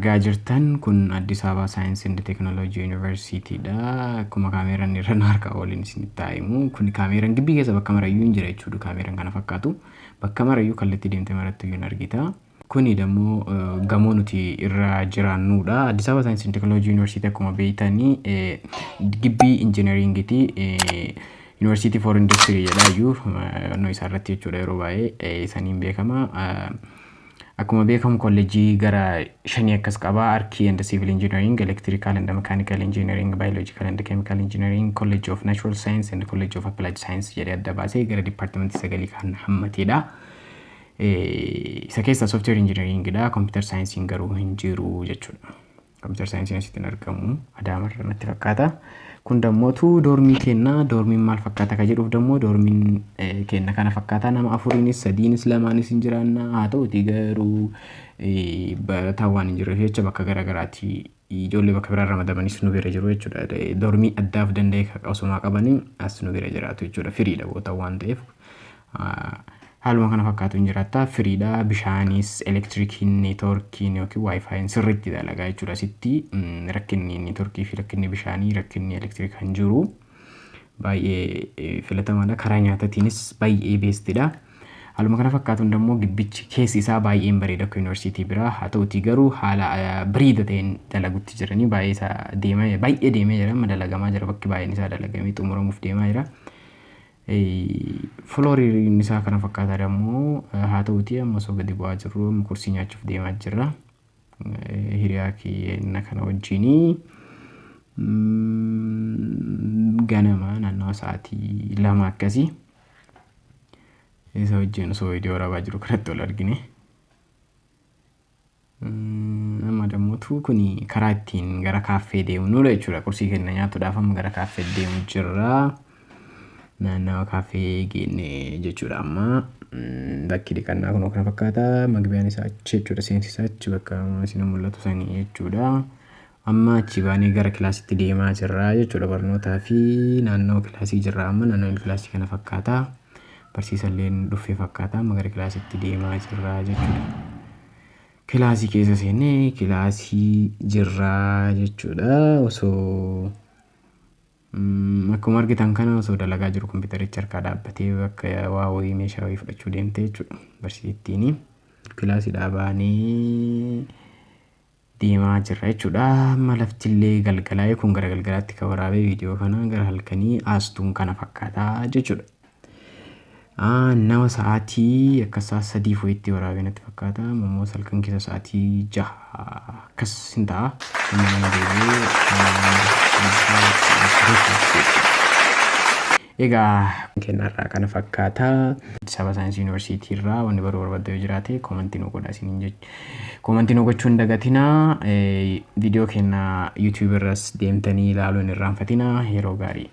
Argaa jirtan kun Addis Ababa Science and Technology University dha. Akkuma kaameeraan irra na harkaa waliin isinitti haa himu. Kun kaameeraan gibbii keessa bakka marayyuu hin jira jechuudha. Kaameeraan kana fakkaatu. Bakka marayyuu kallattii deemtee maratti iyyuu hin argita. Kuni immoo gamoo nuti irra jiraannudha. Addis Ababa Science and Technology University akkuma beektanii gibbii injineeringiiti. University for Industry jedha iyyuu naannoo isaa irratti jechuudha, yeroo baay'ee saniin beekama. Akkuma beekamu kolleejjii gara shanii akkas qaba. Archi and Civil Engineering, Electrical and Mechanical Engineering, Biological and Chemical Engineering, College of Natural Science and College of Applied Science jedhee adda baasee gara dipaartimentii sagalii kan hammatedha. Isa keessa software engineering dha. Computer science garuu hin jiru jechuudha. Computer science asitti hin argamu. Adaamarra natti fakkaata. Kun dammootu doormii kenna. Doormiin maal fakkaata ka jedhuuf dammoo doormiin kenna kana fakkaata. Nama afuriinis, sadiinis, lamaanis hin jiraanna. Haa ta'uti garuu barataan waan hin jirreef jecha bakka gara garaatti ijoollee bakka biraa ramadamanis nu bira jiru jechuudha. Doormii addaaf danda'e osuma qabanii as nu bira jiraatu jechuudha. Firiidha boota waan ta'eef. Haaluma kana fakkaatu hin jiraatta. Firiidha. Bishaanis, elektirikiin, neetworkiin yookiin WiFiin sirriitti dalagaa jechuudha. Asitti rakkinni neetworkii fi rakkinni bishaanii, rakkinni elektirikaa hin jiru. Baay'ee filatamaadha. Karaa nyaatatiinis baay'ee bestidha. Haaluma kana fakkaatuun immoo gibbichi keessi isaa baay'een bareeda akka yuunivarsiitii biraa. Haa ta'utii garuu haala bareeda ta'een dalagutti jiranii baay'ee isaa deemee, baay'ee deemee jira. Amma dalagamaa jira, bakki baay'een isaa dalagamee xumuramuuf deemaa jira. Flooriin isaa kana fakkaata immoo. Haa ta'utii amma osoo gadi bu'aa jirru amma kursii nyaachuuf deemaa jirra. Hiriyaa keenya kana wajjinii ganama naannawa sa'aatii 2 akkasii. Isa wajjin osoo viidiyoo waraabaa jiru kanatti wal argine. Amma dammotu kuni karaa ittiin gara kaaffee deemnudha jechuudha. Qursii keenya nyaatuudhaaf amma gara kaaffee deemu jirra. Naannawa kaaffee geenne jechuudha amma. Bakki dhiqannaa kun kana fakkaata. Magbiyaan isaa achi jechuudha. Seensi isaa achi bakka isin mul'atu sanii jechuudha. Amma achi baanee gara kilaasitti deemaa jirra jechuudha, barnootaa fi naannoo kilaasii jirra amma. Naannoon kilaasii kana fakkaata. Barsiisalleen dhuffee fakkaata. Amma gara kilaasitti deemaa jirra jechuudha. Kilaasii keessa seennee kilaasii jirra jechuudha. Osoo akkuma argitan kana osoo dalagaa jiru kompiitarichi harkaa dhaabbatee bakka waa wayii, meeshaa wayii fudhachuu deemte jechuudha barsiisittiin. Kilaasiidhaa baanee deemaa jirra jechuudha. Amma laftillee galgalaa'ee, kun gara galgalaatti kan waraabee viidiyoo kana gara halkanii aastuun kana fakkaata jechuudha. Nama sa'aatii akka sa'a 3 wayiitti waraabee natti fakkaata. Ammoo halkan keessa sa'aatii 6 akkas hin ta'a. Amma nama deebi'ee. Egaa kennarraa kana fakkaata. Saba Saayinsii Yuunivarsiitii irraa wanni baruu barbaadde yoo jiraate koomantii nu godhaa isiniin jechuudha. Koomantii nu gochuu hin dagatinaa. Viidiyoo keenya YouTube irras deemtanii ilaaluu hin irraanfatinaa. Yeroo gaarii.